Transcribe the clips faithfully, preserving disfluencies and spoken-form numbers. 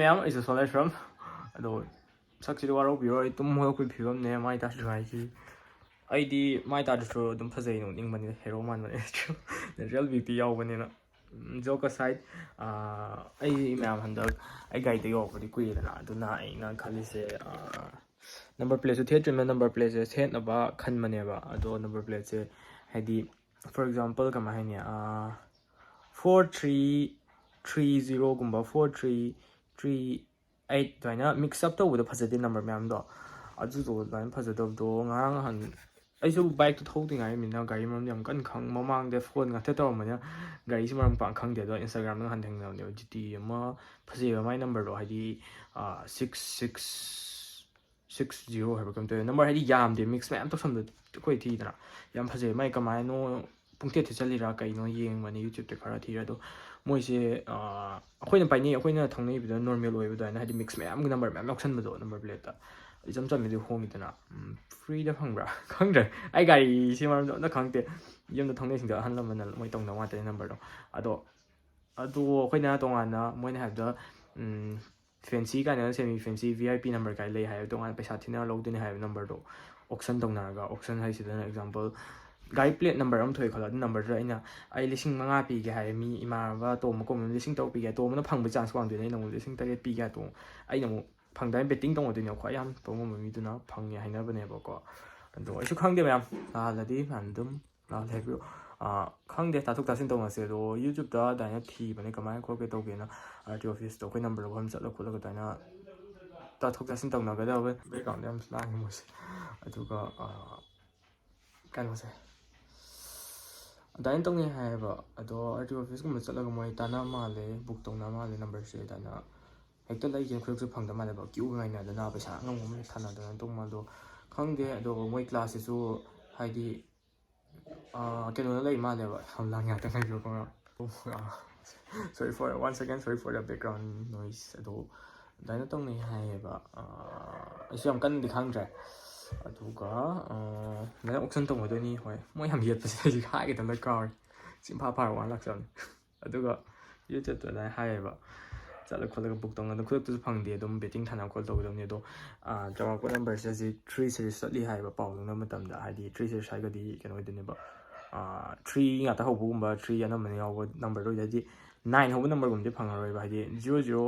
ꯃꯌꯥꯝ, ꯑꯩꯁꯨ ꯁꯣꯂꯔ ꯁ꯭ꯔꯝ꯫ ꯑꯗꯣ ꯁꯛꯁꯤꯗꯤ ꯋꯥꯔꯧꯕꯤꯔꯣꯏ, ꯇꯨꯝ ꯍꯧꯒꯠꯂꯛꯄꯒꯤ ꯐꯤꯕꯝꯅꯦ ꯃꯥꯏ ꯇꯥꯗ꯭ꯔꯤꯕ ꯍꯥꯏꯁꯤ꯫ ꯑꯩꯗꯤ ꯃꯥꯏ ꯇꯥꯗ꯭ꯔꯁꯨ ꯑꯗꯨꯝ ꯐꯖꯩ, ꯅꯣꯛꯅꯤꯡꯕꯅꯤꯅ ꯍꯦꯔꯣ ꯃꯥꯟꯕꯅꯦ꯫ ꯅꯦꯆꯔꯦꯜ ꯕ꯭ꯌꯨꯇꯤ ꯌꯥꯎꯕꯅꯤꯅ꯫ ꯖꯣꯛ ꯑꯁꯥꯏꯠ, ꯑꯩ ꯃꯌꯥꯝ ꯍꯟꯗꯛ ꯑꯩ ꯒꯥꯔꯤꯗ ꯌꯧꯔꯛꯄꯗꯤ ꯀꯨꯏꯔꯦꯗꯅ, ꯑꯗꯨꯅ ꯑꯩꯅ ꯈꯜꯂꯤꯁꯦ ꯅꯝꯕꯔ ꯄ꯭ꯂꯦꯠꯁꯨ ꯊꯦꯠꯇ꯭ꯔꯤꯕꯅꯤꯅ ꯅꯝꯕꯔ ꯄ꯭ꯂꯦꯠꯁꯦ ꯊꯦꯠꯅꯕ ꯈꯟꯕꯅꯦꯕ꯫ ꯑꯗꯣ ꯅꯝꯕꯔ ꯄ꯭ꯂꯦꯠꯁꯦ ꯍꯥꯏꯗꯤ, ꯐꯣꯔ ꯑꯦꯛꯖꯥꯝꯄꯜ, ꯀꯃꯥꯏ ꯍꯥꯏꯅꯤ, ꯐꯣꯔ ꯊ꯭ꯔꯤ ꯊ꯭ꯔꯤ ꯖꯤꯔꯣꯒꯨꯝꯕ, ꯐꯣꯔ ꯊ꯭ꯔꯤ ꯊ꯭ꯔꯤ ꯑꯩꯠ ꯑꯗꯨꯃꯥꯏꯅ ꯃꯤꯛꯁ ꯑꯞ ꯇꯧꯕꯗꯣ ꯐꯖꯗꯦ ꯅꯝꯕꯔ ꯃꯌꯥꯝꯗꯣ꯫ ꯑꯗꯨꯗꯣ ꯑꯗꯨꯃꯥꯏꯅ ꯐꯖꯗꯕꯗꯣ ꯉꯔꯥꯡ ꯅꯍꯥꯟ ꯑꯩꯁꯨ ꯕꯥꯏꯛꯇꯣ ꯊꯧꯗ꯭ꯔꯤꯉꯥꯏꯃꯤꯅ ꯒꯥꯔꯤ ꯃꯔꯝꯗꯤ ꯌꯥꯝ ꯀꯟꯅ ꯈꯪ-, ꯃꯃꯥꯡꯗ ꯐꯣꯟ ꯉꯥꯛꯇ ꯇꯧꯔꯝꯕꯅꯤꯅ ꯒꯥꯔꯤꯁꯤ ꯃꯔꯝ ꯄꯥꯛ ꯈꯪꯗꯦ꯫ ꯑꯗꯣ ꯏꯟꯁꯇꯥꯒ꯭ꯔꯥꯝꯗ ꯅꯍꯥꯟ ꯊꯦꯡꯅꯕꯅꯦꯕ, ꯖꯤ ꯇꯤ ꯑꯃ ꯐꯖꯩꯕ ꯃꯥꯏ ꯅꯝꯕꯔꯗꯣ, ꯍꯥꯏꯗꯤ ꯁꯤꯛꯁ ꯁꯤꯛꯁ ꯁꯤꯛꯁ ꯖꯤꯔꯣ ꯍꯥꯏꯕ ꯀꯩꯅꯣꯝ ꯇꯧꯋꯦ꯫ ꯅꯝꯕꯔ ꯍꯥꯏꯗꯤ ꯌꯥꯝꯗꯦ, ꯃꯤꯛꯁ ꯃꯌꯥꯝ ꯇꯧꯁꯟꯕꯗꯣ ꯑꯩꯈꯣꯏ ꯊꯤꯗꯅ꯫ ꯌꯥꯝ ꯐꯖꯩ ꯃꯥꯏ꯫ ꯀꯃꯥꯏꯅꯣ ꯄꯨꯡꯊꯦꯠ ꯊꯦꯠꯆꯜꯂꯤꯔꯥ ꯀꯩꯅꯣ ꯌꯦꯡꯕꯅꯦ ꯌꯨꯇ꯭ꯌꯨꯕꯇ ꯈꯔ ꯊꯤꯔꯦ꯫ ꯑꯗꯣ ꯃꯣꯏꯁꯦ, ꯑꯩꯈꯣꯏꯅ ꯄꯥꯏꯅꯩ, ꯑꯩꯈꯣꯏꯅ ꯊꯧꯅꯔꯤꯕꯗ ꯅꯣꯔꯃꯦꯜ ꯑꯣꯏꯕ ꯑꯗꯨꯃꯥꯏꯅ, ꯍꯥꯏꯗꯤ ꯃꯤꯛꯁ ꯃꯌꯥꯝꯒꯤ ꯅꯝꯕꯔ ꯃꯌꯥꯝ ꯌꯥꯎꯁꯟꯕꯗꯣ ꯅꯝꯕꯔ ꯄ꯭ꯂꯦꯠꯇ꯫ ꯏꯆꯝ ꯆꯝꯃꯤꯗꯤ ꯍꯣꯡꯉꯤꯗꯅ꯫ ꯐ꯭ꯔꯤꯗ ꯐꯪꯕ꯭ꯔꯥ? ꯈꯪꯗ꯭ꯔꯦ, ꯑꯩ ꯒꯥꯔꯤꯁꯤ ꯃꯔꯝꯗ ꯑꯝꯇ ꯈꯪꯗꯦ꯫ ꯌꯨꯝꯗ ꯊꯧꯅꯩꯁꯤꯡꯗꯣ ꯑꯍꯜ ꯂꯃꯟꯅ ꯃꯣꯏ ꯇꯧꯅꯕ ꯉꯥꯛꯇꯅꯦ ꯅꯝꯕꯔꯗꯣ꯫ ꯑꯗꯣ ꯑꯗꯣ ꯑꯩꯈꯣꯏꯅ ꯇꯣꯉꯥꯟꯅ, ꯃꯣꯏꯅ ꯍꯥꯏꯕꯗ ꯐꯦꯟꯁꯤ ꯀꯥꯏꯅ, semi fancy, V I P number ꯀꯥꯏꯅ ꯂꯩ ꯍꯥꯏꯕ, ꯇꯣꯉꯥꯟꯅ ꯄꯩꯁꯥ ꯊꯤꯅꯔ ꯂꯧꯗꯣꯏꯅꯦ ꯍꯥꯏꯕ ꯅꯝꯕꯔꯗꯣ ꯑꯣꯛꯁꯟ ꯇꯧꯅꯔꯒ꯫ ꯑꯣꯛꯁꯟ ꯍꯥꯏꯁꯤꯗꯅ ꯑꯦꯛꯖꯥꯝꯄꯜ, ꯒꯥꯔꯤ ꯄ꯭ꯂꯦꯠ ꯅꯝꯕꯔ ꯑꯃ ꯊꯣꯛꯑꯦ ꯈꯜꯂꯣ, ꯑꯗꯨ ꯅꯝꯕꯔꯗꯨꯗ ꯑꯩꯅ, "ꯑꯩ ꯂꯤꯁꯤꯡ ꯃꯉꯥ ꯄꯤꯒꯦ" ꯍꯥꯏꯔꯦ, ꯃꯤ ꯏꯃꯥꯟꯅꯕ ꯇꯣꯝꯕ ꯀꯧꯕ ꯂꯤꯁꯤꯡ ꯇꯔꯨꯛ ꯄꯤꯒꯦ, ꯇꯣꯝꯕꯅ ꯐꯪꯕꯒꯤ ꯆꯥꯟꯁ ꯋꯥꯡꯗꯣꯏꯅꯦ, ꯑꯩꯅ ꯑꯃꯨꯛ ꯂꯤꯁꯤꯡ ꯇꯔꯦꯠ ꯄꯤꯒꯦ ꯍꯥꯏ, ꯇꯣꯝꯕ ꯑꯩꯅ ꯑꯃꯨꯛ ꯐꯪꯗꯥꯏꯅ ꯕꯦꯠꯇꯤꯡ ꯇꯧꯅꯗꯣꯏꯅꯦ꯫ ꯈ꯭ꯋꯥꯏ ꯌꯥꯝ ꯇꯧ ꯉꯝꯕ ꯃꯤꯗꯨꯅ ꯐꯪꯉꯦ ꯍꯥꯏꯅꯕꯅꯦꯕꯀꯣ꯫ ꯑꯗꯣ ꯑꯩꯁꯨ ꯈꯪꯗꯦ ꯃꯌꯥꯝ, ꯂꯥꯜꯂꯗꯤ ꯃꯌꯥꯝ ꯑꯗꯨꯝ ꯂꯥꯜꯂꯦ ꯍꯥꯏꯕꯤꯌꯨ꯫ ꯑꯥ, ꯈꯪꯗꯦ, ꯇꯥꯊꯣꯛ ꯇꯥꯁꯤꯟ ꯇꯧꯅꯁꯦ꯫ ꯑꯗꯣ ꯌꯨꯇ꯭ꯌꯨꯕꯇ ꯑꯗꯨꯃꯥꯏꯅ ꯊꯤꯕꯅꯦ, ꯀꯃꯥꯏꯅ ꯈꯣꯠꯀꯦ ꯇꯧꯒꯦꯅ, ꯑꯥꯔ ꯇꯤ ꯑꯣꯐꯤꯁꯇ ꯑꯩꯈꯣꯏ ꯅꯝꯕꯔ ꯂꯧꯐꯝ ꯆꯠꯂ ꯈꯣꯠꯂꯒ ꯑꯗꯨꯃꯥꯏꯅ ꯇꯥꯊꯣꯛ ꯇꯥꯁꯤꯟ ꯇꯧꯅꯒꯗꯕ꯫ ꯕꯦꯛꯒ꯭ꯔꯥꯎꯟꯗ ꯌꯥꯝ ꯂꯥꯡꯉꯦ ꯃꯣꯏꯁꯦ꯫ ꯑꯗꯨꯒ, ꯑꯥ, ꯀꯩꯅꯣꯁꯦ ꯑꯗꯨꯃꯥꯏꯅ ꯇꯧꯅꯩ ꯍꯥꯏꯌꯦꯕ꯫ ꯑꯗꯣ ꯑꯥꯔ ꯇꯤ ꯑꯣꯐꯤꯁꯀꯨꯝꯕ ꯆꯠꯂꯒ ꯃꯣꯏ ꯇꯥꯟꯅ ꯃꯥꯜꯂꯦ, ꯕꯨꯛ ꯇꯧꯅ ꯃꯥꯜꯂꯦ ꯅꯝꯕꯔꯁꯦ꯫ ꯑꯗꯨꯃꯥꯏꯅ ꯍꯦꯛꯇ ꯂꯩꯒꯦꯅ ꯈꯨꯗꯛꯇ ꯐꯪꯗ ꯃꯥꯜꯂꯦꯕ, ꯀ꯭ꯌꯨ ꯉꯥꯏꯅꯗꯅ ꯄꯩꯁꯥ ꯑꯉꯝ ꯉꯝ ꯊꯥꯅꯗꯅ ꯇꯧ ꯃꯥꯜꯂꯦ꯫ ꯑꯗꯣ ꯈꯪꯗꯦ꯫ ꯑꯗꯣ ꯃꯣꯏ ꯀ꯭ꯂꯥꯁꯁꯤꯁꯨ ꯍꯥꯏꯗꯤ, ꯑꯥ, ꯀꯩꯅꯣꯗ ꯂꯩ ꯃꯥꯜꯂꯦꯕ, ꯌꯥꯝ ꯂꯥꯡ ꯌꯥꯗ ꯉꯥꯏꯕꯤꯌꯨꯀꯣ꯫ Sorry for, once again, sorry for the background noise꯫ ꯑꯗꯣ ꯑꯗꯨꯃꯥꯏꯅ ꯇꯧꯅꯩ ꯍꯥꯏꯌꯦꯕ꯫ ꯑꯥ, ꯑꯩꯁꯨ ꯌꯥꯝ ꯀꯟꯅꯗꯤ ꯈꯪꯗ꯭ꯔꯦ꯫ ꯑꯗꯨꯒ, ꯑꯥ, ꯑꯗꯨꯃꯥꯏꯅ ꯑꯣꯛꯁꯟ ꯇꯧꯅꯗꯣꯏꯅꯤ꯫ ꯍꯣꯏ, ꯃꯣꯏ ꯌꯥꯝ ꯌꯦꯠꯄꯁꯦ ꯑꯩꯁꯦ ꯍꯥꯏꯒꯦ ꯇꯧꯔ ꯀꯥꯎꯔꯦ꯫ ꯆꯤꯟꯐꯥ ꯐꯥꯔ ꯋꯥ ꯂꯥꯛꯆꯕꯅꯤ꯫ ꯑꯗꯨꯒ ꯌꯨꯇ꯭ꯌꯨꯕꯇ ꯑꯗꯨꯃꯥꯏꯅ ꯍꯥꯏꯌꯦꯕ꯫ ꯆꯠꯂ ꯈꯣꯠꯂꯒ ꯕꯨꯛ ꯇꯧꯅ ꯑꯗꯨꯝ ꯈꯨꯗꯛꯇꯁꯨ ꯐꯪꯗꯦ, ꯑꯗꯨꯝ ꯕꯦꯇꯤꯡ ꯊꯥꯅ ꯈꯣꯠ ꯇꯧꯒꯗꯕꯅꯤ꯫ ꯑꯗꯣ ꯆꯥꯎꯔꯥꯛꯄ ꯅꯝꯕꯔꯁꯦ ꯍꯧꯖꯤꯛ ꯊ꯭ꯔꯤ ꯁꯦꯔꯤꯁ ꯆꯠꯂꯤ ꯍꯥꯏꯕ ꯄꯥꯎ ꯂꯧꯅꯕ ꯃꯇꯝꯗ, ꯍꯥꯏꯗꯤ ꯊ꯭ꯔꯤ ꯁꯦꯔꯤꯁ ꯍꯥꯏꯔꯒꯗꯤ ꯀꯩꯅꯣ ꯑꯣꯏꯗꯣꯏꯅꯦꯕ, ꯊ꯭ꯔꯤ ꯉꯥꯛꯇ ꯍꯧꯕꯒꯨꯝꯕ, ꯊ꯭ꯔꯤ ꯑꯅꯝꯕꯅ ꯌꯥꯎꯕ ꯅꯝꯕꯔꯗꯣ ꯑꯣꯏꯗꯤ, ꯍꯥꯏꯗꯤ ꯅꯥꯏꯟ ꯍꯧꯕ ꯅꯝꯕꯔꯒꯨꯝꯕꯗꯤ ꯐꯪꯉꯔꯣꯏꯕ, ꯍꯥꯏꯗꯤ ꯖꯤꯔꯣ ꯖꯤꯔꯣ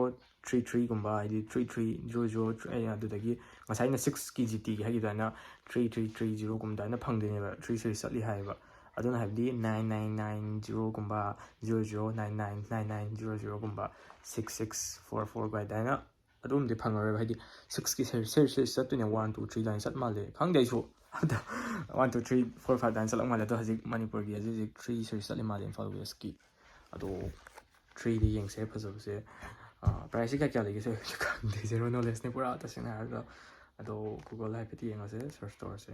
ꯊ꯭ꯔꯤ ꯊ꯭ꯔꯤꯒꯨꯝꯕ, ꯍꯥꯏꯗꯤ ꯊ꯭ꯔꯤ ꯊ꯭ꯔꯤ ꯖꯤꯔꯣ ꯖꯤꯔꯣ, ꯑꯗꯨꯗꯒꯤ ꯉꯁꯥꯏꯅ ꯁꯤꯛꯁꯀꯤ ꯖꯤ ꯇꯤꯒꯤ ꯍꯥꯏꯈꯤꯕ ꯑꯗꯨꯃꯥꯏꯅ ꯊ꯭ꯔꯤ ꯊ꯭ꯔꯤ ꯊ꯭ꯔꯤ ꯖꯤꯔꯣꯒꯨꯝꯕ ꯑꯗꯨꯃꯥꯏꯅ ꯐꯪꯗꯣꯏꯅꯦꯕ, ꯊ꯭ꯔꯤ ꯁꯦꯔꯤꯁ ꯆꯠꯂꯤ ꯍꯥꯏꯌꯦꯕ꯫ ꯑꯗꯨꯅ ꯍꯥꯏꯕꯗꯤ ꯅꯥꯏꯟ ꯅꯥꯏꯟ ꯅꯥꯏꯟ ꯖꯤꯔꯣꯒꯨꯝꯕ, zero zero nine nine nine nine zero ꯖꯤꯔꯣꯒꯨꯝꯕ, ꯁꯤꯛꯁ ꯁꯤꯛꯁ ꯐꯣꯔ ꯐꯣꯔ ꯑꯗꯨꯃꯥꯏꯅ ꯑꯗꯨꯝꯗꯤ ꯐꯪꯉꯔꯣꯏꯕ, ꯍꯥꯏꯗꯤ ꯁꯤꯛꯁꯀꯤ ꯁꯦꯔꯤꯁ ꯁꯦꯔꯤꯁ ꯆꯠꯇꯣꯏꯅꯦ, ꯋꯥꯟ ꯇꯨ ꯊ꯭ꯔꯤ ꯂꯥꯏꯟ ꯆꯠ ꯃꯥꯜꯂꯦ, ꯈꯪꯗꯦ ꯑꯩꯁꯨ꯫ ꯑꯗ one two three four five line ꯆꯠꯂꯛ ꯃꯥꯜꯂꯦ꯫ ꯑꯗꯣ ꯍꯧꯖꯤꯛ ꯃꯅꯤꯄꯨꯔꯒꯤ ꯍꯧꯖꯤꯛ ꯍꯧꯖꯤꯛ ꯊ꯭ꯔꯤ ꯁꯦꯔꯤꯁ ꯆꯠꯂꯤ ꯃꯥꯜꯂꯦ ꯏꯝꯐꯥꯜ ꯋꯦꯁꯀꯤ꯫ ꯑꯗꯣ ꯊ꯭ꯔꯤꯗꯤ ꯌꯦꯡꯁꯦ ꯐꯖꯕꯁꯦ꯫ ꯄ꯭ꯔꯥꯏꯁꯁꯤ ꯀꯌꯥ ꯀꯌꯥ ꯂꯩꯒꯦꯁꯦ ꯑꯩꯁꯨ ꯈꯪꯗꯦ, ꯖꯦꯔꯣ ꯅꯣꯂꯦꯖꯅꯦ ꯄꯨꯔꯥ ꯇꯁꯦꯡꯅ ꯍꯥꯏꯔꯒ꯫ ꯑꯗꯣ ꯒꯨꯒꯜꯗ ꯍꯥꯏꯐꯦꯠ ꯌꯦꯡꯉꯁꯦ, ꯁꯔꯁ ꯇꯧꯔꯁꯦ꯫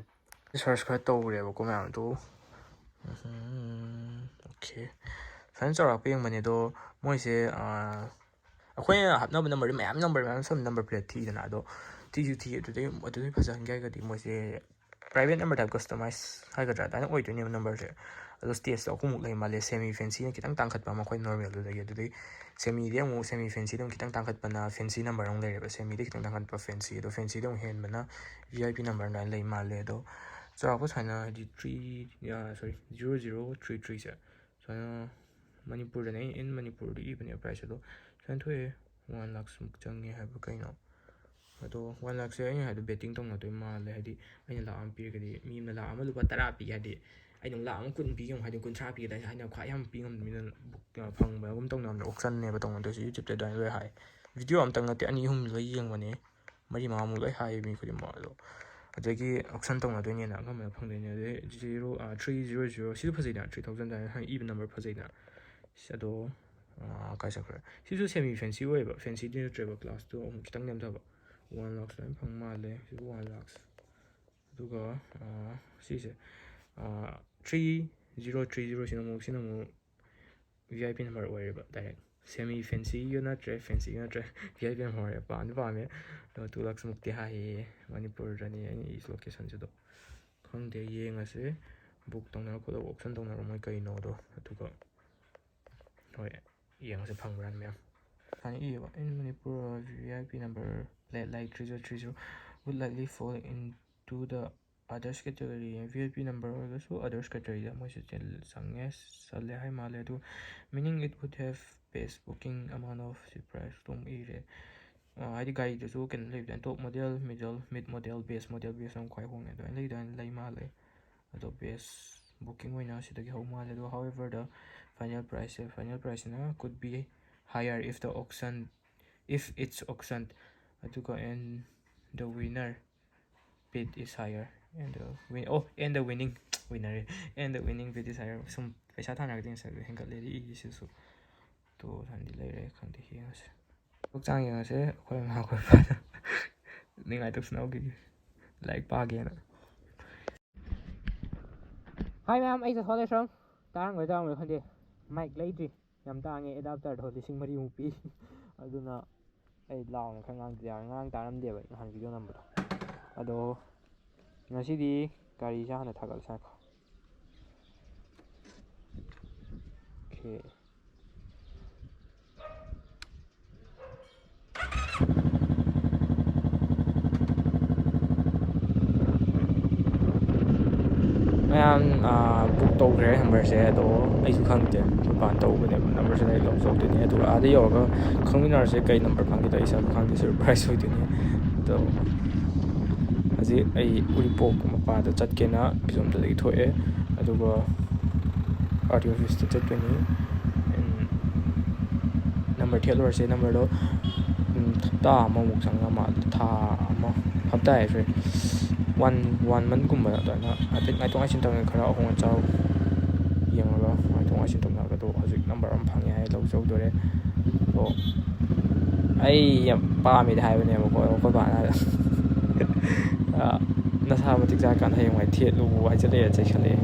ꯁꯔꯁ ꯈꯔ ꯇꯧꯔꯦꯕꯀꯣ ꯃꯌꯥꯝꯗꯣ꯫ ꯑꯣꯀꯦ, ꯐꯖꯅ ꯆꯥꯎꯔꯥꯛꯄ ꯌꯦꯡꯕꯅꯦ꯫ ꯑꯗꯣ ꯃꯣꯏꯁꯦ ꯑꯩꯈꯣꯏꯅ ꯍꯥꯞꯅꯕ ꯅꯝꯕꯔꯗꯤ ꯃꯌꯥꯝ, ꯅꯝꯕꯔ ꯃꯌꯥꯝ ꯁꯨꯝ ꯅꯝꯕꯔ ꯄ꯭ꯂꯦꯠ ꯊꯤꯗꯅ, ꯑꯗꯣ ꯊꯤꯁꯨ ꯊꯤ꯫ ꯑꯗꯨꯗꯩ ꯑꯗꯨꯗꯩ ꯐꯖꯍꯟꯒꯦ ꯍꯥꯏꯔꯒꯗꯤ ꯃꯣꯏꯁꯦ ꯄ꯭ꯔꯥꯏꯚꯦꯠ ꯅꯝꯕꯔ ꯇꯥꯏꯞ ꯀꯁꯇꯃꯥꯏꯁ ꯍꯥꯏꯒꯗ꯭ꯔꯥ, ꯑꯗꯨꯃꯥꯏꯅ ꯑꯣꯏꯗꯣꯏꯅꯦꯕ ꯅꯝꯕꯔꯁꯦ꯫ ꯑꯗꯣ ꯁ꯭ꯇꯦꯖꯇ ꯑꯍꯨꯝꯃꯨꯛ ꯂꯩ ꯃꯥꯜꯂꯦ꯫ ꯁꯦꯃꯤ ꯐꯦꯟꯁꯤꯅ ꯈꯤꯇꯪ ꯇꯥꯡꯈꯠꯄ ꯑꯃ ꯑꯩꯈꯣꯏ ꯅꯣꯔꯃꯦꯜꯗꯨꯗꯒꯤ, ꯑꯗꯨꯗꯩ ꯁꯦꯃꯤꯗꯤ ꯑꯃꯨꯛ, ꯁꯦꯃꯤ ꯐꯦꯟꯁꯤꯗ ꯑꯃꯨꯛ ꯈꯤꯇꯪ ꯇꯥꯡꯈꯠꯄꯅ ꯐꯦꯟꯁꯤ ꯅꯝꯕꯔ ꯑꯃꯨꯛ ꯂꯩꯔꯦꯕ, ꯁꯦꯃꯤꯗ ꯈꯤꯇꯪ ꯇꯥꯡꯈꯠꯄ ꯐꯦꯟꯁꯤ, ꯑꯗꯣ ꯐꯦꯟꯁꯤꯗ ꯑꯃꯨꯛ ꯍꯦꯟꯕꯅ ꯚꯤ ꯑꯥꯏ ꯄꯤ ꯅꯝꯕꯔ ꯑꯗꯨꯃꯥꯏꯅ ꯂꯩ ꯃꯥꯜꯂꯦ꯫ ꯑꯗꯣ ꯆꯥꯎꯔꯥꯛꯄ ꯁꯨꯃꯥꯏꯅ ꯍꯥꯏꯗꯤ ꯊ꯭ꯔꯤ, ꯁꯣꯔꯤ, ꯖꯤꯔꯣ ꯖꯤꯔꯣ ꯊ꯭ꯔꯤ ꯊ꯭ꯔꯤꯁꯦ ꯁꯨꯃꯥꯏꯅ ꯃꯅꯤꯄꯨꯔꯗꯅꯦ, ꯑꯩꯅ ꯏꯟ ꯃꯅꯤꯄꯨꯔꯗ ꯏꯕꯅꯦ ꯄ꯭ꯔꯥꯏꯁ ꯑꯗꯣ ꯁꯨꯃꯥꯏꯅ ꯊꯣꯛꯑꯦ, ꯋꯥꯟ ꯂꯥꯛꯁꯃꯨꯛ ꯆꯪꯉꯦ ꯍꯥꯏꯕ ꯀꯩꯅꯣ꯫ ꯑꯗꯣ ꯋꯥꯟ ꯂꯥꯛꯁꯦ ꯑꯩꯅ ꯍꯥꯏꯗꯣ ꯕꯦꯇꯤꯡ ꯇꯧꯅꯗꯣꯏ ꯃꯥꯜꯂꯦ, ꯍꯥꯏꯗꯤ ꯑꯩꯅ ꯂꯥꯛ ꯑꯃ ꯄꯤꯔꯒꯗꯤ ꯃꯤ ꯑꯃꯅ ꯂꯥꯛ ꯑꯃ ꯂꯨꯄꯥ ꯇꯔꯥ ꯄꯤꯒꯦ ꯍꯥꯏꯗꯤ ꯑꯩꯅ ꯑꯃꯨꯛ ꯂꯥꯛ ꯑꯃ ꯀꯨꯟ ꯄꯤꯒꯦ ꯑꯃꯨꯛ ꯍꯥꯏꯗꯤ ꯀꯨꯟꯊ꯭ꯔꯥ ꯄꯤꯒꯦ ꯍꯥꯏꯗꯤ ꯍꯥꯏꯅ ꯈ꯭ꯋꯥꯏ ꯌꯥꯝ ꯄꯤ ꯉꯝꯗꯕ ꯃꯤꯅ ꯐꯪꯕꯒꯨꯝ ꯇꯧꯅꯕꯅꯦ, ꯑꯣꯛꯁꯟꯅꯦꯕ ꯇꯧꯅꯗꯣꯏꯁꯦ꯫ ꯌꯨꯇ꯭ꯌꯨꯕꯇ ꯑꯗꯨꯃꯥꯏꯅ ꯂꯣꯏ ꯍꯥꯏ, ꯚꯤꯗꯤꯑꯣ ꯑꯝꯇꯪ ꯅꯠꯇꯦ, ꯑꯅꯤ ꯑꯍꯨꯝ ꯂꯣꯏ ꯌꯦꯡꯕꯅꯦ, ꯃꯔꯤ ꯃꯉꯥꯃꯨꯛ ꯂꯣꯏ ꯍꯥꯏꯌꯦ ꯃꯤ ꯈꯨꯗꯤꯡꯃꯛ꯫ ꯑꯗꯣ ꯑꯗꯒꯤ ꯑꯣꯛꯁꯟ ꯇꯧꯅꯗꯣꯏꯅꯦꯅ ꯑꯉꯝꯕꯅ ꯐꯪꯗꯣꯏꯅꯦ꯫ ꯑꯗꯩ ꯖꯤꯔꯣ, ꯊ꯭ꯔꯤ ꯖꯤꯔꯣ ꯖꯤꯔꯣ ꯁꯤꯁꯨ ꯐꯖꯩꯅ, ꯊ꯭ꯔꯤ ꯊꯥꯎꯖꯟ ꯑꯗꯨꯃꯥꯏꯅ ꯏꯕ ꯅꯝꯕꯔ ꯐꯖꯩꯅ꯫ ꯑꯗꯣ ꯀꯥꯏ ꯆꯠꯈ꯭ꯔꯦ? ꯁꯤꯁꯨ ꯁꯦꯃꯤ ꯐꯦꯟꯁꯤ ꯑꯣꯏꯌꯦꯕ, ꯐꯦꯟꯁꯤꯗꯤ ꯅꯠꯇ꯭ꯔꯦꯕ, ꯀ꯭ꯂꯥꯁꯇꯣ ꯑꯃꯨꯛ ꯈꯤꯇꯪ ꯅꯦꯝꯊꯕ꯫ ꯋꯥꯟ ꯂꯥꯛꯁ ꯑꯗꯨꯃꯥꯏꯅ ꯐꯪ ꯃꯥꯜꯂꯦ ꯁꯤꯕꯨ, ꯋꯥꯟ ꯂꯥꯛꯁ꯫ ꯑꯗꯨꯒ ꯁꯤꯁꯦ ꯊ꯭ꯔꯤ ꯖꯤꯔꯣ ꯊ꯭ꯔꯤ ꯖꯤꯔꯣꯁꯤꯅ ꯑꯃꯨꯛ, ꯁꯤꯅ ꯑꯃꯨꯛ ꯚꯤ ꯑꯥꯏ ꯄꯤ ꯅꯝꯕꯔ ꯑꯣꯏꯔꯦꯕ ꯗꯥꯏꯔꯦꯛ꯫ ꯁꯦꯃꯤ ꯐꯦꯟꯁꯤꯒ ꯅꯠꯇ꯭ꯔꯦ, ꯐꯦꯟꯁꯤꯒ ꯅꯠꯇ꯭ꯔꯦ, ꯚꯤ ꯑꯥꯏ ꯄꯤ ꯅꯝꯕꯔ ꯑꯣꯏꯔꯦ꯫ ꯄꯥꯝꯗꯤ ꯄꯥꯝꯃꯦ, ꯑꯗꯣ ꯇꯨ ꯂꯥꯛꯁꯃꯨꯛꯇꯤ ꯍꯥꯏꯌꯦ꯫ ꯃꯅꯤꯄꯨꯔꯗꯅꯤ ꯑꯩꯅ ꯏꯁ ꯂꯣꯀꯦꯁꯟꯁꯤꯗꯣ꯫ ꯈꯪꯗꯦ, ꯌꯦꯡꯉꯁꯦ꯫ ꯕꯨꯛ ꯇꯧꯅꯔ ꯈꯣꯠꯂꯒ ꯑꯣꯛꯁꯟ ꯇꯧꯅꯔ ꯃꯣꯏ ꯀꯩꯅꯣꯗꯣ, ꯑꯗꯨꯒ ꯍꯣꯏ, ꯌꯦꯡꯉꯁꯦ ꯐꯪꯕ꯭ꯔꯥꯅ ꯃꯌꯥꯝ꯫ ꯁꯨꯃꯥꯏꯅ ꯏꯌꯦꯕ: "In Manipur, V I P number plate like three zero three zero would likely fall into the others category." V I P number ꯑꯣꯏꯔꯒꯁꯨ others categoryꯗ ꯃꯣꯏꯁꯦ ꯆꯦꯜ-, ꯆꯪꯉꯦ, ꯆꯜꯂꯦ ꯍꯥꯏ ꯃꯥꯜꯂꯦ꯫ ꯑꯗꯨ meaning it would have base booking amount of surprise ꯑꯗꯨꯝ ꯏꯔꯦ꯫ ꯑ, ꯍꯥꯏꯗꯤ ꯒꯥꯔꯤꯗꯁꯨ ꯀꯩꯅꯣ ꯂꯩꯕꯗ, top model, middle, mid model, base model, base ꯑꯃ ꯈ꯭ꯋꯥꯏ ꯍꯣꯡꯉꯦ ꯑꯗꯨꯃꯥꯏꯅ ꯂꯩ, ꯑꯗꯨꯃꯥꯏꯅ ꯂꯩ ꯃꯥꯜꯂꯦ꯫ ꯑꯗꯣ base booking ꯑꯣꯏꯅ ꯁꯤꯗꯒꯤ ꯍꯧ ꯃꯥꯜꯂꯦ꯫ ꯑꯗꯣ however the final price say, final price ꯁꯤꯅ could be higher if the auction, if it's auction, ꯑꯗꯨꯒ and the winner bid is higher and the win-, oh, and the winning, winner, and the winning bid is higher꯫ ꯁꯨꯝ ꯄꯩꯁꯥ ꯊꯥꯅꯔꯒꯗꯤ ꯉꯁꯥꯏ ꯍꯦꯟꯒꯠꯂꯦꯗꯤ ꯏꯁꯤꯁꯨ꯫ ꯇꯣ ꯁꯟꯗꯤ ꯂꯩꯔꯦ, ꯈꯪꯗꯦ, ꯌꯦꯡꯉꯁꯦ꯫ ꯍꯛꯆꯥꯡ ꯌꯦꯡꯉꯁꯦ, ꯑꯩꯈꯣꯏ ꯃꯃꯥ ꯑꯩꯈꯣꯏ ꯄꯥꯗ ꯅꯤꯡꯉꯥꯏ ꯇꯧꯁꯤꯟꯅꯍꯧꯈꯤꯒꯦ, ꯂꯥꯏꯔꯤꯛ ꯄꯥꯒꯦꯅ꯫ ꯍꯥꯏ ꯃꯌꯥꯝ, ꯑꯩ ꯆꯠꯊꯣꯛꯂꯦ ꯁꯨꯝ꯫ ꯇꯥꯔꯝꯒꯗ꯭ꯔꯥ ꯇꯥꯔꯝꯃꯣꯏ ꯈꯪꯗꯦ, ꯃꯥꯏꯛ ꯂꯩꯗ꯭ꯔꯤ꯫ ꯌꯥꯝ ꯇꯥꯡꯉꯦ, adapter ꯗꯣ ꯂꯤꯁꯤꯡ ꯃꯔꯤꯃꯨꯛ ꯄꯤ꯫ ꯑꯗꯨꯅ ꯑꯩ ꯂꯥꯎꯅ ꯈꯔ ꯉꯥꯡꯗ ꯌꯥꯔꯣꯏ꯫ ꯉꯔꯥꯡ ꯇꯥꯔꯝꯗꯦꯕ ꯑꯩ ꯅꯍꯥꯟ video ꯅꯝꯕꯗꯣ꯫ ꯑꯗꯣ ꯉꯁꯤꯗꯤ ꯒꯥꯔꯤꯁꯦ ꯍꯥꯟꯅ ꯊꯥꯒꯠꯂꯁꯦ ꯉꯥꯏꯈꯣ꯫ Okay꯫ ꯃꯌꯥꯝ, ꯑꯥ, book ꯇꯧꯈ꯭ꯔꯦ number ꯁꯦ, ꯑꯗꯣ ꯑꯩꯁꯨ ꯈꯪꯗꯦ, ꯑꯩꯈꯣꯏ ꯄꯥꯅ ꯇꯧꯕꯅꯦꯕ꯫ Number ꯁꯦ ꯑꯩ ꯂꯧꯊꯣꯛꯇꯣꯏꯅꯦ, ꯑꯗꯨꯒ ꯑꯥꯗ ꯌꯧꯔꯒ ꯈꯪꯃꯤꯟꯅꯔꯁꯦ꯫ ꯀꯩ number ꯐꯪꯒꯦꯗꯣ ꯑꯩ ꯏꯁꯥꯁꯨ ꯈꯪꯗꯦ, surprise ꯑꯣꯏꯗꯣꯏꯅꯦ꯫ ꯑꯗꯣ ꯍꯧꯖꯤꯛ ꯑꯩ ꯎꯔꯤꯄꯣꯛ ꯃꯄꯥꯗ ꯆꯠꯀꯦꯅ ꯕꯤꯖꯣꯝꯗꯗꯒꯤ ꯊꯣꯛꯑꯦ, ꯑꯗꯨꯒ RTO office ꯇ ꯆꯠꯇꯣꯏꯅꯤ꯫ ꯎꯝ, number ꯊꯦꯠꯂꯨꯔꯁꯦ꯫ Number ꯗꯣ, ꯎꯝ, ꯍꯞꯇꯥ ꯑꯃꯃꯨꯛ ꯆꯪꯉ ꯃꯥꯜꯂꯦ, ꯊꯥ ꯑꯃ, ꯍꯞꯇꯥ ꯍꯥꯏꯁꯦ, one, one month ꯀꯨꯝꯕ ꯑꯗꯨꯃꯥꯏꯅ ꯍꯥꯏꯐꯦꯠ ꯉꯥꯏꯊꯣꯛ ꯉꯥꯏꯁꯤꯟ ꯇꯧꯅ ꯈꯔ ꯑꯍꯣꯡ ꯑꯆꯥꯎ ꯌꯦꯡꯉꯒ ꯉꯥꯏꯊꯣꯛ ꯉꯥꯏꯁꯤꯟ ꯇꯧꯅꯕꯗꯣ ꯍꯧꯖꯤꯛ number ꯑꯃ ꯐꯪꯉꯦ ꯍꯥꯏ, ꯂꯧꯖꯍꯧꯗꯣꯔꯦ꯫ ꯑꯗꯣ ꯑꯩ ꯌꯥꯝ ꯄꯥꯝꯃꯦꯗꯤ ꯍꯥꯏꯕꯅꯦꯕꯀꯣ, ꯑꯩꯈꯣꯏ ꯕꯥꯅ "ꯑ, ꯅꯁꯥ ꯃꯇꯤꯛ ꯆꯥꯔꯀꯥꯟꯗ ꯍꯌꯦꯡꯋꯥꯏ ꯊꯦꯠꯂꯨ" ꯍꯥꯏꯖꯜꯂꯛꯑꯦ, ꯆꯩꯁꯜꯂꯛꯑꯦ꯫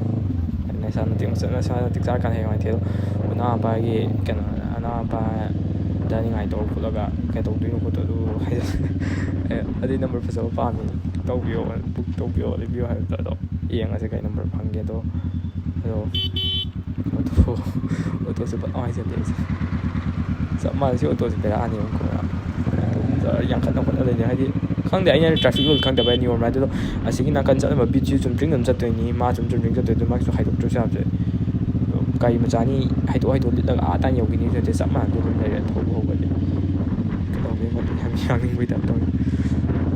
"ꯅꯁꯥ ꯃꯇꯤꯛ, ꯅꯁꯥ ꯃꯇꯤꯛ ꯆꯥꯔꯀꯥꯟꯗ ꯍꯌꯦꯡꯋꯥꯏ ꯊꯦꯠꯂꯨ, ꯅꯅꯥꯎꯄꯥꯒꯤ ꯀꯩꯅꯣ, ꯅꯅꯥꯎꯄꯥꯗ ꯅꯤꯡꯉꯥꯏ ꯇꯧꯔ ꯈꯣꯠꯂꯒ ꯀꯩꯗꯧꯗꯣꯏꯅꯣ ꯈꯣꯠꯇꯣꯏꯅꯣ" ꯑꯗꯨ ꯍꯥꯏꯖꯜꯂꯛꯑꯦ꯫ ꯑꯦ, ꯑꯗꯨꯗꯤ number ꯐꯖꯕ ꯄꯥꯝꯃꯤ, ꯇꯧꯕꯤꯌꯣ, book ꯇꯧꯕꯤꯌꯣ, ꯂꯩꯕꯤꯌꯣ ꯍꯥꯏꯕꯗꯣ꯫ ꯑꯗꯣ ꯌꯦꯡꯉꯁꯦ ꯀꯩ number ꯐꯪꯒꯦꯗꯣ꯫ ꯑꯗꯣ ꯑꯣꯇꯣ, ꯑꯣꯇꯣꯁꯦ ꯐꯖꯅ ꯍꯥꯏꯖꯜꯂꯦ ꯑꯩꯁꯦ꯫ ꯆꯞ ꯃꯥꯟꯅꯩ, ꯁꯤ ꯑꯣꯇꯣꯁꯦ ꯕꯦꯔꯥꯅꯦꯕꯀꯣ꯫ ꯌꯥꯝ ꯀꯟꯅ ꯍꯣꯠꯅ ꯂꯩꯅꯦ, ꯍꯥꯏꯗꯤ ꯈꯪꯗꯦ, ꯑꯩꯅ traffic rule ꯈꯪꯗꯕ, ꯅꯤꯌꯣꯝ ꯍꯥꯏꯗꯨꯗꯣ꯫ ꯑꯁꯤꯒꯤ ꯅꯥꯀꯟ ꯆꯠꯂꯝꯕ ꯕꯤꯠꯁꯤ ꯆꯨꯝꯗ꯭ꯔꯤꯡ ꯑꯗꯨꯝ ꯆꯠꯇꯣꯏꯅꯤ, ꯃꯥ ꯆꯨꯝ ꯆꯨꯝꯗ꯭ꯔꯤꯡ ꯆꯠꯇꯣꯏꯅꯤ, ꯑꯗꯨ ꯃꯥꯒꯤꯁꯨ ꯍꯥꯏꯗꯣꯛꯇ꯭ꯔꯁꯨ ꯌꯥꯗ꯭ꯔꯦ꯫ ꯑꯗꯣ ꯒꯥꯔꯤ ꯃꯆꯥꯅꯤ ꯍꯥꯏꯗꯣꯛ ꯍꯥꯏꯗꯣꯛ ꯂꯤꯠꯂꯒ ꯑꯥ ꯇꯥꯟ ꯌꯧꯈꯤꯅꯤ ꯅꯠꯇꯦ, ꯆꯞ ꯃꯥꯟꯅꯗꯣꯏ ꯑꯗꯨꯝ ꯂꯩꯔꯦ ꯊꯧꯕ ꯍꯧꯕꯗꯤ꯫ ꯀꯩꯗꯧꯒꯦ ꯈꯣꯠꯀꯦ ꯌꯥꯝ ꯌꯥꯡꯅꯤꯡꯕꯒꯤ type ꯇꯧꯋꯦ꯫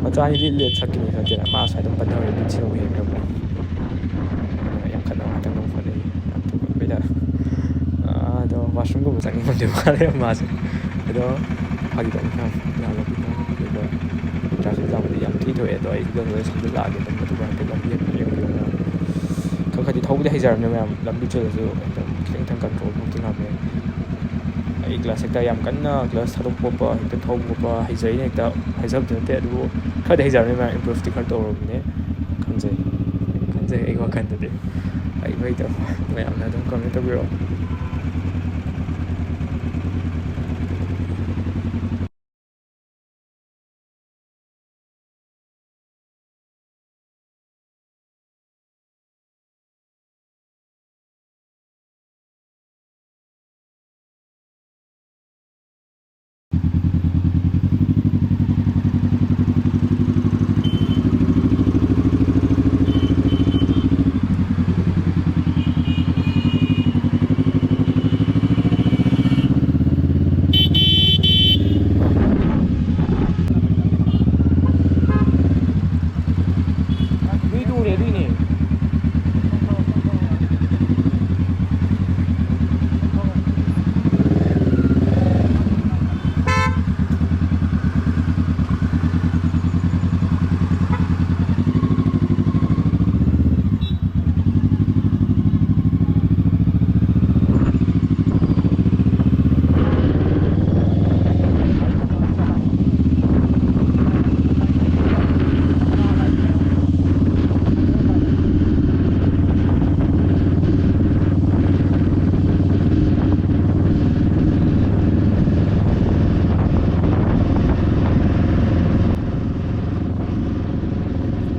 ꯃꯆꯥꯅꯤ ꯂꯤꯠ ꯂꯤꯠ ꯆꯠꯈꯤꯅꯤ ꯅꯠꯇꯦ, ꯃꯥꯁꯨ ꯑꯗꯨꯝ ꯄꯟꯊꯧꯔꯦ, ꯕꯤꯠꯁꯤ ꯑꯃꯨꯛ ꯍꯦꯟꯈ꯭ꯔꯕ꯫ ꯑꯗꯨꯅ ꯌꯥꯝ ꯀꯟꯅ ꯉꯥꯛꯇꯪ ꯑꯃꯨꯛ ꯍꯣꯠꯅꯩ꯫ ꯌꯥꯝ ꯊꯨꯒꯟꯕꯩꯗ꯫ ꯑꯗꯣ washroomꯒꯨꯝꯕ ꯆꯪꯅꯤꯡꯉꯝꯗꯣꯏ ꯃꯥꯜꯂꯦ ꯃꯥꯁꯦ꯫ ꯑꯗꯣ ꯐꯥꯒꯤ ꯇꯧꯅꯤ, ꯌꯥꯝ ꯂꯥꯜꯂꯛꯄ ꯑꯗꯨꯒ traffic jamꯕꯨꯗꯤ ꯌꯥꯝ ꯊꯤ ꯊꯣꯛꯑꯦ꯫ ꯑꯗꯣ ꯑꯩ ꯈꯤꯇꯪ ꯂꯣꯏ ꯁꯝꯖꯤꯜꯂꯛꯑꯒꯦ ꯑꯗꯨꯝ, ꯑꯗꯨꯒ ꯍꯥꯏꯐꯦꯠ ꯂꯝꯕꯤ ꯍꯥꯏꯐꯦꯠ ꯌꯦꯡꯕꯤꯌꯣ ꯃꯌꯥꯝ꯫ ꯈꯔ ꯈꯔꯗꯤ ꯊꯧꯕꯗꯤ ꯍꯩꯖꯔꯕꯅꯦ ꯃꯌꯥꯝ, ꯂꯝꯕꯤ ꯆꯦꯜꯂꯁꯨ ꯑꯗꯨꯝ ꯈꯤꯇꯪ ꯈꯤꯇꯪ control ꯐꯥꯎꯗꯤ ꯉꯝꯃꯦ꯫ ꯑꯩ clutch ꯍꯦꯛꯇ ꯌꯥꯝ ꯀꯟꯅ clutch ꯊꯥꯗꯣꯛꯄ ꯈꯣꯠꯄ, ꯍꯦꯛꯇ ꯊꯧꯕ ꯈꯣꯠꯄ ꯍꯩꯖꯩꯅ ꯍꯦꯛꯇ ꯍꯥꯏꯖꯕꯗꯤ ꯅꯠꯇꯦ, ꯑꯗꯨꯕꯨ ꯈꯔꯗꯤ ꯍꯩꯖꯔꯕꯅꯦ ꯃꯌꯥꯝ, improveꯇꯤ ꯈꯔ ꯇꯧꯔꯕꯅꯦ ꯈꯟꯖꯩ꯫ ꯈꯟꯖꯩ ꯑꯩ ꯋꯥꯈꯜꯗꯗꯤ꯫ ꯍꯩꯕ ꯍꯩꯇꯕ ꯃꯌꯥꯝꯅ ꯑꯗꯨꯝ comment ꯇꯧꯕꯤꯔꯛꯑꯣ꯫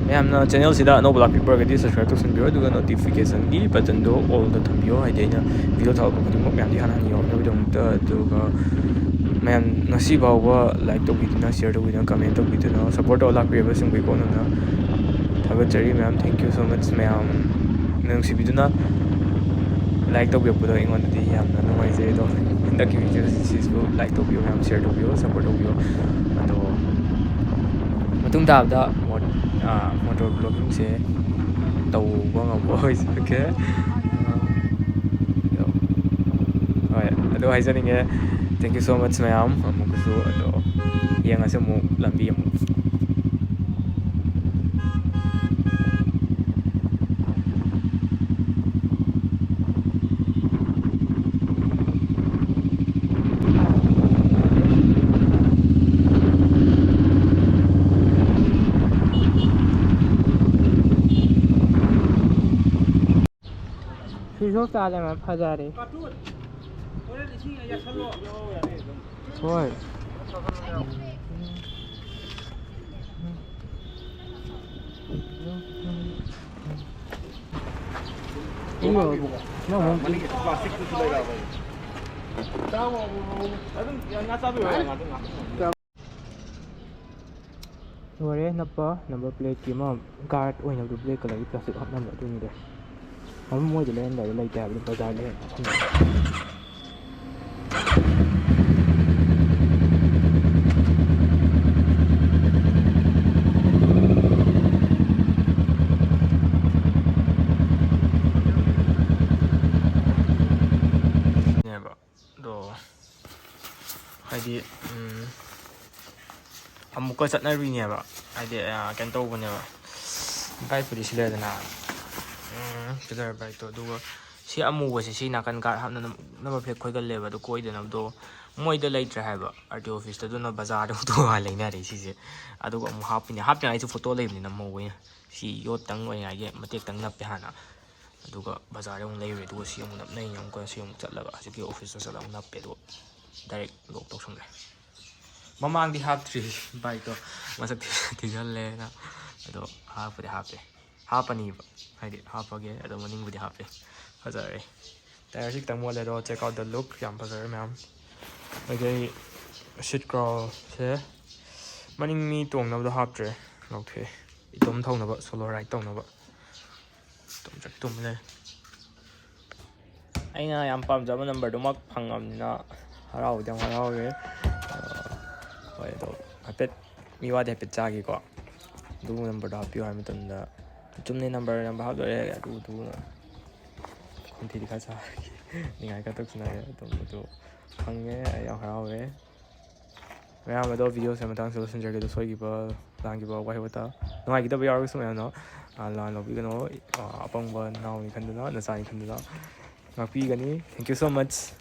ꯃꯌꯥꯝꯅ ꯆꯦꯅꯦꯜꯁꯤꯗ ꯑꯅꯧꯕ ꯂꯥꯛꯄꯤꯕ ꯑꯣꯏꯔꯒꯗꯤ subscribe ꯇꯧꯁꯟꯕꯤꯌꯣ, ꯑꯗꯨꯒ notificationꯒꯤ buttonꯗꯣ allꯗ ꯊꯝꯕꯤꯌꯣ, ꯍꯥꯏꯗꯤ ꯑꯩꯅ video ꯊꯥꯒꯠꯄ ꯈꯨꯗꯤꯡꯃꯛ ꯃꯌꯥꯝꯗ ꯍꯥꯟꯅ ꯍꯥꯟꯅ ꯌꯧꯔꯛꯅꯕꯒꯤꯗꯃꯛꯇ꯫ ꯑꯗꯨꯒ ꯃꯌꯥꯝ ꯉꯁꯤ ꯐꯥꯎꯕ like ꯇꯧꯕꯤꯗꯨꯅ, share ꯇꯧꯕꯤꯗꯨꯅ, comment ꯇꯧꯕꯤꯗꯨꯅ support ꯇꯧꯔ ꯂꯥꯛꯄꯤꯔꯤꯕꯁꯤꯡꯕꯨ ꯏꯀꯣꯛꯅꯅ ꯊꯥꯒꯠꯆꯔꯤ ꯃꯌꯥꯝ꯫ Thank you so much ꯃꯌꯥꯝ, ꯅꯨꯡꯁꯤꯕꯤꯗꯨꯅ like ꯇꯧꯕꯤꯔꯛꯄꯗꯣ ꯑꯩꯉꯣꯟꯗꯗꯤ ꯌꯥꯝꯅ ꯅꯨꯡꯉꯥꯏꯖꯩ꯫ ꯑꯗꯣ ꯍꯟꯗꯛꯀꯤ videoꯁꯤꯁꯨ like ꯇꯧꯕꯤꯌꯨ ꯃꯌꯥꯝ, share ꯇꯧꯕꯤꯌꯨ, support ꯇꯧꯕꯤꯌꯨ꯫ ꯑꯗꯣ ꯃꯇꯨꯡ ꯇꯥꯕꯗ ꯃꯣ-, ꯑꯥ, motor vloggingꯁꯦ ꯇꯧꯕ ꯉꯝꯕ ꯑꯣꯏꯖꯔꯒꯦ꯫ ꯑꯗꯣ, ꯍꯣꯏ, ꯑꯗꯨ ꯍꯥꯏꯖꯅꯤꯡꯉꯦ꯫ Thank you so much ꯃꯌꯥꯝ ꯑꯃꯨꯛꯀꯁꯨ꯫ ꯑꯗꯣ ꯌꯦꯡꯉꯁꯤ ꯑꯃꯨꯛ ꯂꯝꯕꯤ ꯑꯃꯨꯛ꯫ ꯁ꯭ꯋꯤꯆ ꯑꯣꯐ ꯇꯥ ꯂꯩꯔꯝꯃꯦ, ꯐꯖꯔꯦ꯫ ꯍꯣꯏ꯫ ꯂꯣꯏꯔꯦ ꯅꯞꯄ꯫ Number plateꯀꯤ ꯑꯃ guard ꯑꯣꯏꯅꯕꯗꯣ, black colourꯒꯤ plastic ꯍꯥꯞꯅꯕꯗꯣ, ꯑꯗꯨꯅꯤꯗ꯫ ꯑꯗꯨꯝ ꯃꯣꯏꯗ ꯂꯩꯔꯝꯗꯥꯏꯗ ꯂꯩꯇꯦ ꯍꯥꯏꯕꯗꯤ ꯕꯖꯥꯔꯗ ꯍꯦꯟꯅ ꯍꯥꯞꯅꯕ꯫ ꯅꯦꯕ꯫ ꯑꯗꯣ ꯍꯥꯏꯗꯤ, ꯎꯝ, ꯑꯃꯨꯛꯀ ꯆꯠꯅꯔꯨꯏꯅꯦꯕ꯫ ꯍꯥꯏꯗꯤ, ꯑ, ꯀꯩꯅꯣ ꯇꯧꯕꯅꯦꯕ, bikeꯄꯨꯗꯤ ꯁꯤꯜꯂꯦꯗꯅ, ꯎꯝ, ꯁꯤꯜꯂꯦ bikeꯇꯣ꯫ ꯑꯗꯨꯒ ꯁꯤ ꯑꯃꯨꯕꯁꯦ, ꯁꯤ ꯅꯥꯀꯟ guard ꯍꯥꯞꯅꯅꯕ flag ꯈꯣꯏꯒꯜꯂꯦꯕ, ꯑꯗꯨ ꯀꯣꯏꯗꯅꯕꯗꯣ ꯃꯣꯏꯗ ꯂꯩꯇ꯭ꯔꯦ ꯍꯥꯏꯕ꯫ RTO officeꯇ꯫ ꯑꯗꯨꯅ ꯕꯖꯥꯔꯗ ꯑꯃꯨꯛ ꯇꯣꯉꯥꯟꯅ ꯂꯩꯅꯔꯦ ꯁꯤꯁꯦ꯫ ꯑꯗꯨꯒ ꯑꯃꯨꯛ ꯍꯥꯞꯄꯤꯅꯦ, ꯍꯥꯞꯇ꯭ꯔꯤꯉꯩꯁꯨ photo ꯂꯩꯕꯅꯤꯅ ꯃꯧ ꯑꯣꯏꯅ꯫ ꯁꯤ ꯌꯣꯠꯇꯪ ꯑꯣꯏꯅꯤꯡꯉꯥꯏꯒꯤ ꯃꯇꯦꯛꯇꯪ ꯅꯞꯄꯦ ꯍꯥꯟꯅ꯫ ꯑꯗꯨꯒ ꯕꯖꯥꯔꯗ ꯑꯃꯨꯛ ꯂꯩꯔꯨꯔꯦ, ꯑꯗꯨꯒ ꯁꯤ ꯑꯃꯨꯛ ꯅꯞꯅꯩꯅꯦ꯫ ꯑꯃꯨꯛꯀ ꯁꯤ ꯑꯃꯨꯛ ꯆꯠꯂꯒ ꯍꯧꯖꯤꯛꯀꯤ officeꯇ ꯆꯠꯂꯒ ꯑꯃꯨꯛ ꯅꯞꯄꯦ, ꯑꯗꯨꯒ direct lock ꯇꯧꯁꯟꯈ꯭ꯔꯦ꯫ ꯃꯃꯥꯡꯗꯤ ꯍꯥꯞꯇ꯭ꯔꯤ bikeꯇꯣ, ꯃꯁꯛ ꯊꯤ-, ꯊꯤꯖꯜꯂꯦꯅ꯫ ꯑꯗꯣ ꯍꯥꯞꯄꯨꯗꯤ ꯍꯥꯞꯄꯦ, ꯍꯥꯞꯄꯅꯤꯕ, ꯍꯥꯏꯗꯤ ꯍꯥꯞꯄꯒꯦ꯫ ꯑꯗꯣ ꯃꯅꯤꯡꯕꯨꯗꯤ ꯍꯥꯞꯄꯦ꯫ ꯐꯖꯔꯦ꯫ Tyre ꯁꯤ ꯈꯤꯇꯪ ꯃꯣꯠꯂꯦ, ꯑꯗꯣ check out the look, ꯌꯥꯝ ꯐꯖꯔꯦ ꯃꯌꯥꯝ꯫ ꯑꯗꯒꯤ seat crown ꯁꯦ ꯃꯅꯤꯡ ꯃꯤ ꯇꯣꯡꯅꯕꯗꯣ ꯍꯥꯞꯇ꯭ꯔꯦ, ꯂꯧꯊꯣꯛꯑꯦ꯫ ꯏꯇꯣꯝ ꯊꯧꯅꯕ, solo ride ꯇꯧꯅꯕ꯫ ꯏꯇꯣꯝ ꯆꯠ ꯇꯨꯝ ꯂꯩ꯫ ꯑꯩꯅ ꯌꯥꯝ ꯄꯥꯝꯖꯕ number ꯗꯨꯃꯛ ꯐꯪꯉꯕꯅꯤꯅ ꯍꯔꯥꯎꯕꯗꯤ ꯌꯥꯝ ꯍꯔꯥꯎꯔꯦ꯫ ꯑ, ꯍꯣꯏ, ꯑꯗꯣ ꯍꯥꯏꯐꯦꯠ ꯃꯤ ꯋꯥꯗꯤ ꯍꯥꯏꯐꯦꯠ ꯆꯥꯒꯦꯀꯣ꯫ ꯑꯗꯨ number ꯗꯣ ꯍꯥꯞꯄꯤꯌꯨ ꯍꯥꯏꯕ ꯃꯇꯝꯗ, "ꯆꯨꯝꯅ number, number ꯍꯥꯞ ꯂꯣꯏꯔꯦ, ꯑꯗꯨ, ꯑꯗꯨ"꯫ ꯈꯣꯟꯊꯤꯗꯤ ꯈꯔ ꯆꯥꯔꯦ꯫ ꯅꯤꯡꯉꯥꯏ ꯈꯔ ꯇꯧꯁꯤꯟꯅꯔꯦ꯫ ꯑꯗꯨꯝ ꯑꯗꯨ ꯐꯪꯉꯦ, ꯑꯩ ꯌꯥꯝ ꯍꯔꯥꯎꯔꯦ꯫ ꯃꯌꯥꯝ ꯑꯗꯣ video ꯁꯦ ꯃꯇꯥꯡꯁꯤꯗ ꯂꯣꯏꯁꯤꯟꯖꯔꯒꯦ꯫ ꯑꯗꯣ ꯁꯣꯏꯈꯤꯕ, ꯂꯥꯟꯈꯤꯕ, ꯋꯥꯍꯩ ꯋꯥꯇꯥ, ꯅꯨꯡꯉꯥꯏꯈꯤꯗꯕ ꯌꯥꯎꯔꯒꯁꯨ ꯃꯌꯥꯝꯅ, ꯑ, ꯂꯥꯟ ꯂꯧꯕꯤꯒꯅꯨ꯫ ꯑ, ꯑꯄꯪꯕ ꯅꯅꯥꯎꯅꯤ ꯈꯟꯗꯨꯅ, ꯅꯆꯥꯅꯤ ꯈꯟꯗꯨꯅ ꯉꯥꯛꯄꯤꯒꯅꯤ꯫ Thank you so much꯫